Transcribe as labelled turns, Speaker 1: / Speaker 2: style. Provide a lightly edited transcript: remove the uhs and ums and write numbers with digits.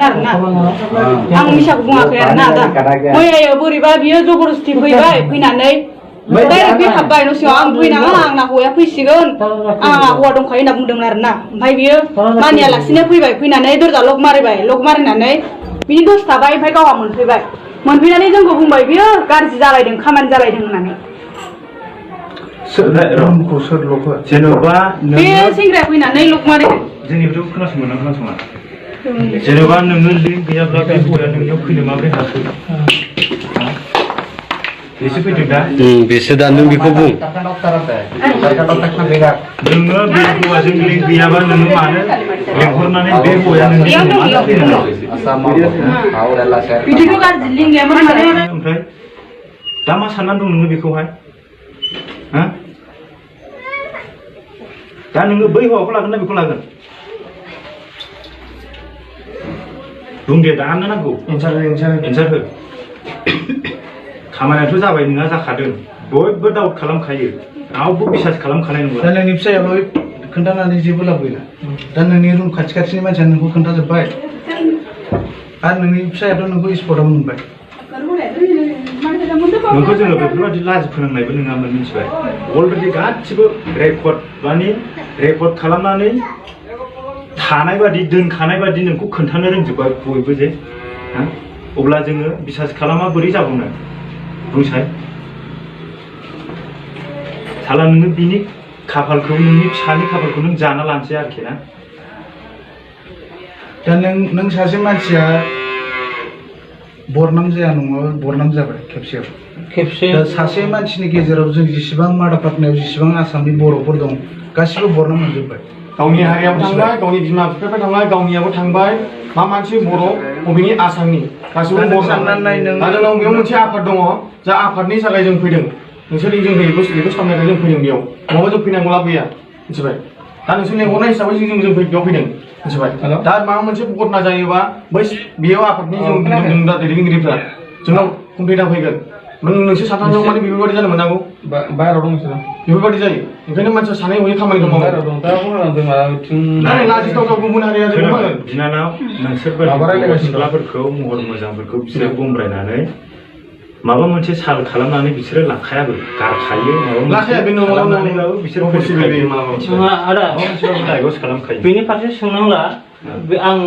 Speaker 1: आरोना आं मिसाखौ बुङाखै आरोना दा मैयायो बोरैबा बियो जबरदस्ति फैबाय फैनानै डाइरेक्ट बे हाबबाय न' सिङाव आं फैनाङा आंना हौवाया फैसिगोन आंहा हौवा दंखायो होनना बुंदोंमोन आरोना ओमफ्राय बियो मानियालासिनो फैबाय फैनानै दरजा लक मारिनानै बिनि दसे थाबाय ओमफ्राय गावहा मोनफैनानै जोंखौ बुंबाय बियो गाज्रि जालायदों खामानि जालायदों होननानै
Speaker 2: सोर लक जेन'बा
Speaker 1: बे सेंग्राया फैनानै लक मारिदों
Speaker 2: जोंनिखौथ' खोनासंना खोनासङा जेन'बा नोङो लिंक गैयाब्ला बे हौवाया नोंनियाव फैनो माबोरै हाखो बेसो फैदों दा
Speaker 3: बेसो दा नों बेखौ बुं
Speaker 2: नोङो बे हौवाजों लिंक गैयाबा नोङो मानो लेंहरनानै बे हौवाया नोंनि
Speaker 1: बिदिथ' गाज्रि लिंक गैयामोन माने
Speaker 2: ओमफ्राय दा मा साननानै दं नोङो बेखौहाय दा नोङो बै हौवाखौ लागोन ना बेखौ लागोन बुं दे दानो नांगौ एन्सार हो खामानियाथ' जाबाय नोंहा जाखादों बयबो डाउट खालामखायो रावबो बिसास खालामखानाय नंला
Speaker 4: दा नोंनि फिसायाबो खोन्थानानै जेबो लाब गैला दा नोंनि रुम खाथि मानसिया नोंखौ खोन्थाजोब्बाय आरो नोंनि फिसायाथ' नोंखौ स्पटआव मोनबाय
Speaker 2: नोंखौ जोङो बेफोरबायदि लाजि फोनांनायबो नङामोन मिथिबाय अलरेडि गासिबो रेकर्ड खालामनानै थानाय बादि दोनखानाय बादि नोंखौ खोन्थानो रोंजोब्बाय बयबो जे अब्ला जोङो बिसास खालामा बोरै जाबावनो बुंसाय साला नोङो बिनि खाफालखौ नोंनि फिसानि खाफालखौ नों जाना लानोसै आरोखि ना
Speaker 4: दा नों सासे मानसिया बरनाम जाया नङाबा बरनाम जाबाय खेबसे दा सासे मानसिनि गेजेराव जों जेसेबां मादापाटनायाव जेसेबां आसामनि बर'फोर दं गासिबो बरनाम मोनजोब्बाय
Speaker 5: गावनि हारियाबो थांबाय गावनि बिमा बिफायाबो थांबाय गावनियाबो थांबाय मा मानसि बर' बबेनि आसामनि गासिबो आरो जोंनाव बेयाव मोनसे आफाद दङ जा आफादनि थाखाय जों फैदों नोंसोर जों बेखौ सामलायनानै जों फैदों बेयाव नङाबा जों फैनांगौ लाब गैया मिथिबाय दा नोंसोर लेंहरनाय हिसाबै जों बेयाव फैदों मिथिबाय दा माबा मोनसे घटना जायोबा बै बेयाव आफादनि जों दा दैदेनगिरिफ्रा जोंनाव कमप्लेना फैगोन नोंसोर साथामजों माने बेफोरबायदि जानो मोननांगौ बाहेराव दं बिसोरो बेफोरबायदि जायो ओंखायनो मानसिया सानै हयै खामानिखौ मावो लाजिथावथाव गुबुन हारिया जों
Speaker 2: बिनानाव नोंसोरबायदि सिख्लाफोरखौ महर मोजांफोरखौ बिसोरो गमब्रायनानै माबा मोनसे साल खालामनानै बिसोरो लाखायाबो गारखायो खालामनानैबाबो बिसोरो
Speaker 3: आदा
Speaker 2: खालामखायो
Speaker 3: बेनि फारसे सोंनांला आं